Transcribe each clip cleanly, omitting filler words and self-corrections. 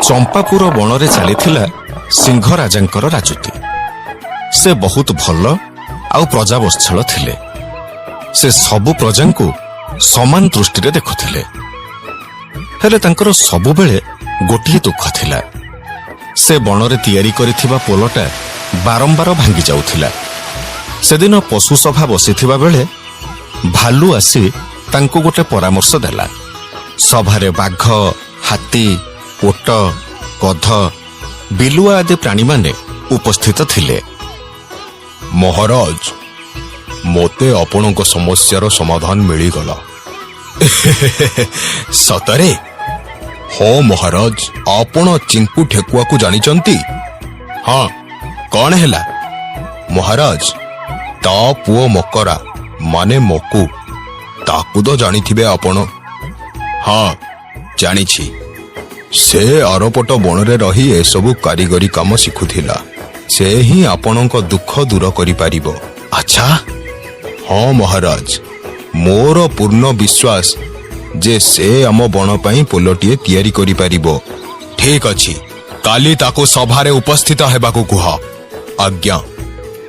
ଚମ୍ପାପୁର ବଣରେ ଚାଲିଥିଲା ସିଂହ ରାଜାଙ୍କର ରାଜୁତି। ସେ ବହୁତ ଭଲ ଆଉ ପ୍ରଜାବତ୍ସଳ ଥିଲେ। ସେ ସବୁ ପ୍ରଜାଙ୍କୁ ସମାନ ଦୃଷ୍ଟିରେ ଦେଖୁଥିଲେ। ହେଲେ ତାଙ୍କର ସବୁବେଳେ ଗୋଟିଏ ଦୁଃଖ ଥିଲା, ସେ ବଣରେ ତିଆରି କରିଥିବା ପୋଲଟା ବାରମ୍ବାର ଭାଙ୍ଗି ଯାଉଥିଲା। ସେଦିନ ପଶୁ ସଭା ବସିଥିବା ବେଳେ ଭାଲୁ ଆସି ତାଙ୍କୁ ଗୋଟେ ପରାମର୍ଶ ଦେଲା। ସଭାରେ ବାଘ, ହାତୀ, ଓଟ, ଗଧ, ବିଲୁଆ ଆଦି ପ୍ରାଣୀମାନେ ଉପସ୍ଥିତ ଥିଲେ। ମହାରାଜ, ମୋତେ ଆପଣଙ୍କ ସମସ୍ୟାର ସମାଧାନ ମିଳିଗଲା। ସତରେ? ହଁ ମହାରାଜ। ଆପଣ ଚିଙ୍କୁ ଠେକୁଆକୁ ଜାଣିଛନ୍ତି? ହଁ, କଣ ହେଲା? ମହାରାଜ, ତା ପୁଅ ମକରା ମାନେ ମକୁ, ତାକୁ ତ ଜାଣିଥିବେ ଆପଣ? ହଁ, ଜାଣିଛି। ସେ ଆରପଟ ବଣରେ ରହି ଏସବୁ କାରିଗରୀ କାମ ଶିଖୁଥିଲା। ସେ ହିଁ ଆପଣଙ୍କ ଦୁଃଖ ଦୂର କରିପାରିବ। ଆଚ୍ଛା? ହଁ ମହାରାଜ, ମୋର ପୂର୍ଣ୍ଣ ବିଶ୍ୱାସ ଯେ ସେ ଆମ ବଣ ପାଇଁ ପୋଲଟିଏ ତିଆରି କରିପାରିବ। ଠିକ ଅଛି, କାଲି ତାକୁ ସଭାରେ ଉପସ୍ଥିତ ହେବାକୁ କୁହ। ଆଜ୍ଞା।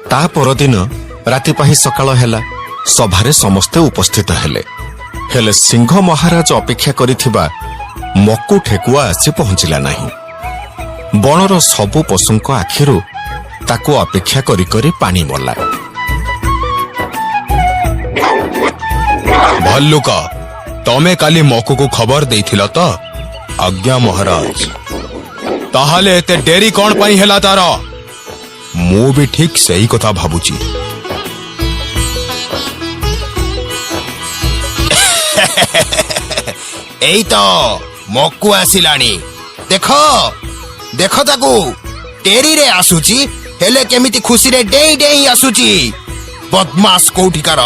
ତା ପରଦିନ ରାତି ପାହି ସକାଳ ହେଲା। ସଭାରେ ସମସ୍ତେ ଉପସ୍ଥିତ ହେଲେ। ହେଲେ ସିଂହ ମହାରାଜ ଅପେକ୍ଷା କରିଥିବା ମକୁ ଠେକୁଆ ଆସି ପହଞ୍ଚିଲା ନାହିଁ। ବଣର ସବୁ ପଶୁଙ୍କ ଆଖିରୁ ତାକୁ ଅପେକ୍ଷା କରି କରି ପାଣି ମଲା। ଭଲ୍ଲୁକ, ତମେ କାଲି ମକୁକୁ ଖବର ଦେଇଥିଲ ତ? ଆଜ୍ଞା ମହାରାଜ। ତାହେଲେ ଏତେ ଡେରି କଣ ପାଇଁ ହେଲା ତାର? ମୁଁ ବି ଠିକ ସେଇ କଥା ଭାବୁଛି। ଏଇ ତ ମକୁ ଆସିଲାଣି। ଦେଖ ଦେଖ ତାକୁ, ଡେରିରେ ଆସୁଛି, ହେଲେ କେମିତି ଖୁସିରେ ଡେଇଁ ଡେଇଁ ଆସୁଛି। ବଦମାସ କୋଉଠିକାର।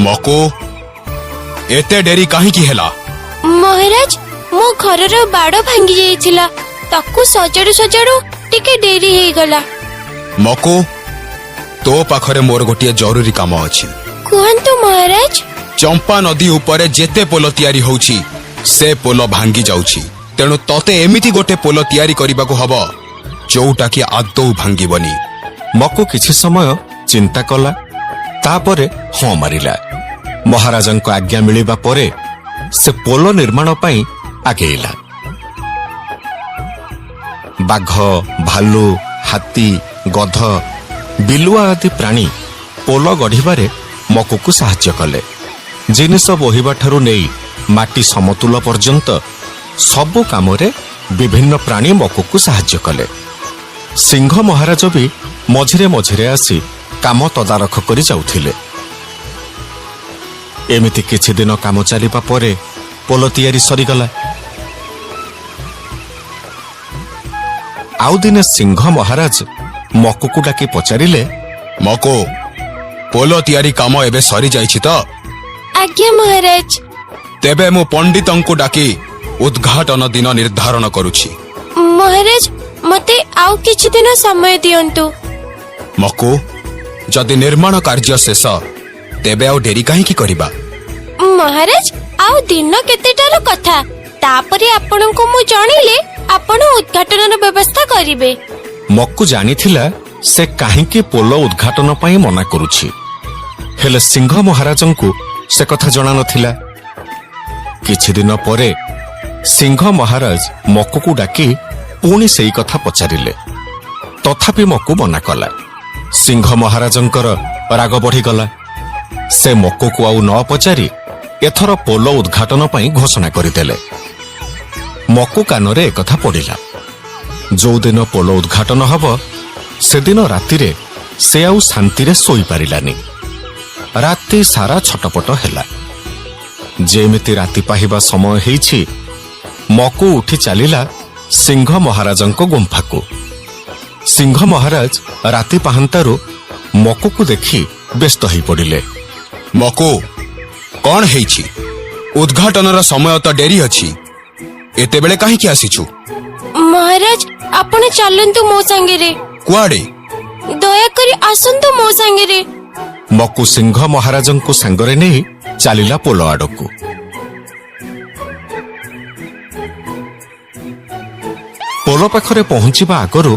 ମକୁ, ଏତେ ଡେରି କାହିଁକି ହେଲା? ମହାରାଜ, ମୋ ଘରର ବାଡ ଭାଙ୍ଗି ଯାଇଥିଲା, ତାକୁ ସଜାଡୁ ସଜାଡୁ ଟିକେ ଡେରି ହେଇଗଲା। ମକୁ, ତୋ ପାଖରେ ମୋର ଗୋଟିଏ ଜରୁରୀ କାମ ଅଛି। କୁହନ୍ତୁ ମହାରାଜ। ଚମ୍ପା ନଦୀ ଉପରେ ଯେତେ ପୋଲ ତିଆରି ହଉଛି, ସେ ପୋଲ ଭାଙ୍ଗି ଯାଉଛି। ତେଣୁ ତତେ ଏମିତି ଗୋଟେ ପୋଲ ତିଆରି କରିବାକୁ ହବ ଯୋଉଟା କି ଆଦୌ ଭାଙ୍ଗିବନି। ମକୁ କିଛି ସମୟ ଚିନ୍ତା କଲା, ତାପରେ ହଁ ମାରିଲା। ମହାରାଜାଙ୍କ ଆଜ୍ଞା ମିଳିବା ପରେ ସେ ପୋଲ ନିର୍ମାଣ ପାଇଁ ଆଗେଇଲା। ବାଘ, ଭାଲୁ, ହାତୀ, ଗଧ, ବିଲୁଆ ଆଦି ପ୍ରାଣୀ ପୋଲ ଗଢ଼ିବାରେ ମକୁକୁ ସାହାଯ୍ୟ କଲେ। ଜିନିଷ ବୋହିବାଠାରୁ ନେଇ ମାଟି ସମତୁଲ ପର୍ଯ୍ୟନ୍ତ ସବୁ କାମରେ ବିଭିନ୍ନ ପ୍ରାଣୀ ମକୁକୁ ସାହାଯ୍ୟ କଲେ। ସିଂହ ମହାରାଜ ବି ମଝିରେ ମଝିରେ ଆସି କାମ ତଦାରଖ କରି ଯାଉଥିଲେ। ଏମିତି କିଛି ଦିନ କାମ ଚାଲିବା ପରେ ପୋଲ ତିଆରି ସରିଗଲା। ଆଉ ଦିନେ ସିଂହ ମହାରାଜ ମକୁକୁ ଡାକି ପଚାରିଲେ, ମକୁ, ପୋଲ ତିଆରି କାମ ଏବେ ସରିଯାଇଛି ତ? ଆଜ୍ଞା ମହାରାଜ। ତେବେ ମୁଁ ପଣ୍ଡିତଙ୍କୁ ଡାକି ଉଦ୍ଘାଟନ ଦିନ ନିର୍ଦ୍ଧାରଣ କରୁଛି। ମହାରାଜ, ମତେ ଆଉ କିଛି ଦିନ ସମୟ ଦିଅନ୍ତୁ। ମକୁ, ଯଦି ନିର୍ମାଣ କାର୍ଯ୍ୟ ଶେଷ, ତେବେ ଆଉ ଡେରି କାହିଁକି କରିବା? ମହାରାଜ, ଆଉ ଦିନ କେତେଟାର କଥା, ତାପରେ ଆପଣଙ୍କୁ ମୁଁ ଜଣେଇଲେ ଆପଣ ଉଦ୍ଘାଟନର ବ୍ୟବସ୍ଥା କରିବେ। ମକୁ ଜାଣିଥିଲା ସେ କାହିଁକି ପୋଲ ଉଦ୍ଘାଟନ ପାଇଁ ମନା କରୁଛି। ହେଲେ ସିଂହ ମହାରାଜଙ୍କୁ ସେ କଥା ଜଣା ନଥିଲା। କିଛି ଦିନ ପରେ ସିଂହ ମହାରାଜ ମକୁକୁ ଡାକି ପୁଣି ସେଇ କଥା ପଚାରିଲେ। ତଥାପି ମକୁ ମନା କଲା। ସିଂହ ମହାରାଜଙ୍କର ରାଗ ବଢ଼ିଗଲା। ସେ ମକୁକୁ ଆଉ ନ ପଚାରି ଏଥର ପୋଲ ଉଦ୍ଘାଟନ ପାଇଁ ଘୋଷଣା କରିଦେଲେ। ମକୁ କାନରେ ଏକଥା ପଡ଼ିଲା। ଯୋଉଦିନ ପୋଲ ଉଦ୍ଘାଟନ ହବ, ସେଦିନ ରାତିରେ ସେ ଆଉ ଶାନ୍ତିରେ ଶୋଇପାରିଲାନି। ରାତି ସାରା ଛଟପଟ ହେଲା। ଯେମିତି ରାତି ପାହିବା ସମୟ ହେଇଛି, ମକୁ ଉଠି ଚାଲିଲା ସିଂହ ମହାରାଜଙ୍କ ଗୁମ୍ଫାକୁ। ସିଂହ ମହାରାଜ ରାତି ପାହାନ୍ତାରୁ ମକୁକୁ ଦେଖି ବ୍ୟସ୍ତ ହୋଇପଡ଼ିଲେ। ମକୁ, କଣ ହେଇଛି? ଉଦ୍ଘାଟନର ସମୟ ତ ଡେରି ଅଛି, ଏତେବେଳେ କାହିଁକି ଆସିଛୁ? ମହାରାଜ, ଆପଣ ଚାଲନ୍ତୁ ମୋ ସାଙ୍ଗରେ। କୁଆଡେ? ଦୟାକରି ଆସନ୍ତୁ ମୋ ସାଙ୍ଗରେ। ମକୁ ସିଂହ ମହାରାଜଙ୍କୁ ସାଙ୍ଗରେ ନେଇ ଚାଲିଲା ପୋଲ ଆଡ଼କୁ। ପୋଲ ପାଖରେ ପହଞ୍ଚିବା ଆଗରୁ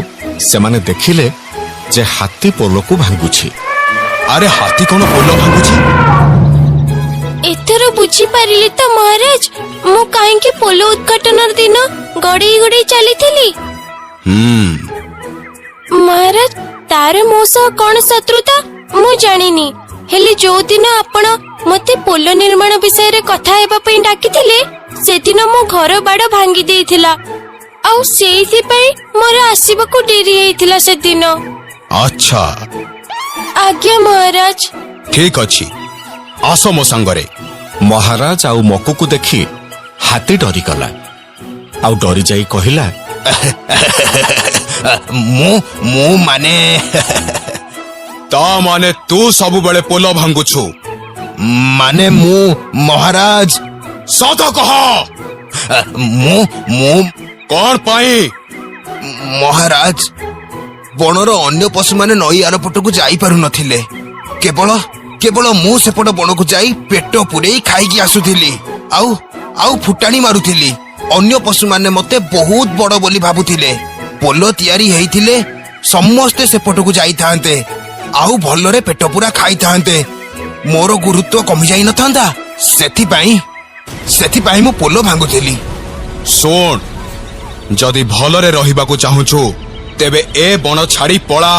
ସେମାନେ ଦେଖିଲେ ଯେ ହାତୀ ପୋଲକୁ ଭାଙ୍ଗୁଛି। ଆରେ, ହାତୀ କଣ ପୋଲ ଭାଙ୍ଗୁଛି? ଏଥର ବୁଝିପାରିଲେ ତ ମହାରାଜ, ମୁଁ କାହିଁକି ପୋଲ ଉଦ୍ଘାଟନର ଦିନ ଗଡେଇ ଗଡେଇ ଚାଲିଥିଲି? ହୁଁ। ମହାରାଜ, ତାର ମୋ ସହ କଣ ଶତ୍ରୁତା ମୁଁ ଜାଣିନି, ହେଲେ ଯୋଉଦିନ ଆପଣ ମତେ ପୋଲ ନିର୍ମାଣ ବିଷୟରେ କଥା ହେବା ପାଇଁ ଡାକିଥିଲେ, ସେଦିନ ମୋ ଘର ବାଡ ଭାଙ୍ଗି ଦେଇଥିଲା। ଆଉ ସେଇଥିପାଇଁ ମୋର ଆସିବାକୁ ଡେରି ହେଇଥିଲା ସେଦିନ। ଆଚ୍ଛା। ଆଜ୍ଞା ମହାରାଜ। ଠିକ ଅଛି, ଆସ ମୋ ସାଙ୍ଗରେ। ମହାରାଜ ଆଉ ମକୁକୁ ଦେଖି ହାତୀ ଡରିଗଲା ଆଉ ଡରିଯାଇ କହିଲା, ମୁଁ ମାନେ, ତା ମାନେ ତୁ ସବୁବେଳେ ପୋଲ ଭାଙ୍ଗୁଛୁ? ମାନେ ମୁଁ ମହାରାଜ, ସତ କହ। ମୁଁ କଣ ପାଇଁ ମହାରାଜ, ବଣର ଅନ୍ୟ ପଶୁମାନେ ନଈ ଆରପଟକୁ ଯାଇପାରୁନଥିଲେ। କେବଳ କେବଳ ମୁଁ ସେପଟ ବଣକୁ ଯାଇ ପେଟ ପୂରେଇ ଖାଇକି ଆସୁଥିଲି ଆଉ ଫୁଟାଣି ମାରୁଥିଲି। ଅନ୍ୟ ପଶୁମାନେ ମତେ ବହୁତ ବଡ ବୋଲି ଭାବୁଥିଲେ। ପୋଲ ତିଆରି ହେଇଥିଲେ ସମସ୍ତେ ସେପଟକୁ ଯାଇଥାନ୍ତେ ଆଉ ଭଲରେ ପେଟ ପୂରା ଖାଇଥାନ୍ତେ। ମୋର ଗୁରୁତ୍ୱ କମି ଯାଇନଥାନ୍ତା। ସେଥିପାଇଁ ମୁଁ ପୋଲ ଭାଙ୍ଗୁଥିଲି। ଶୁଣ, ଯଦି ଭଲରେ ରହିବାକୁ ଚାହୁଁଛୁ ତେବେ ଏ ବଣ ଛାଡି ପଳା।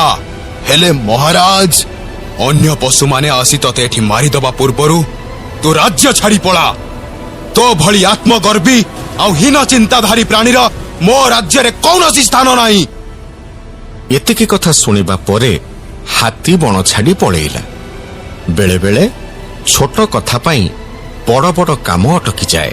ହେଲେ ମହାରାଜ, ଅନ୍ୟ ପଶୁମାନେ ଆସି ତତେ ଏଠି ମାରିଦବା ପୂର୍ବରୁ ତୁ ରାଜ୍ୟ ଛାଡି ପଳା। ତୋ ଭଳି ଆତ୍ମଗର୍ବୀ ଆଉ ହୀନ ଚିନ୍ତାଧାରୀ ପ୍ରାଣୀର ମୋ ରାଜ୍ୟରେ କୌଣସି ସ୍ଥାନ ନାହିଁ। ଏତିକି କଥା ଶୁଣିବା ପରେ ହାତୀ ବଣ ଛାଡି ପଳେଇଲା। ବେଳେ ବେଳେ ଛୋଟ କଥା ପାଇଁ ବଡ଼ ବଡ଼ କାମ ଅଟକିଯାଏ।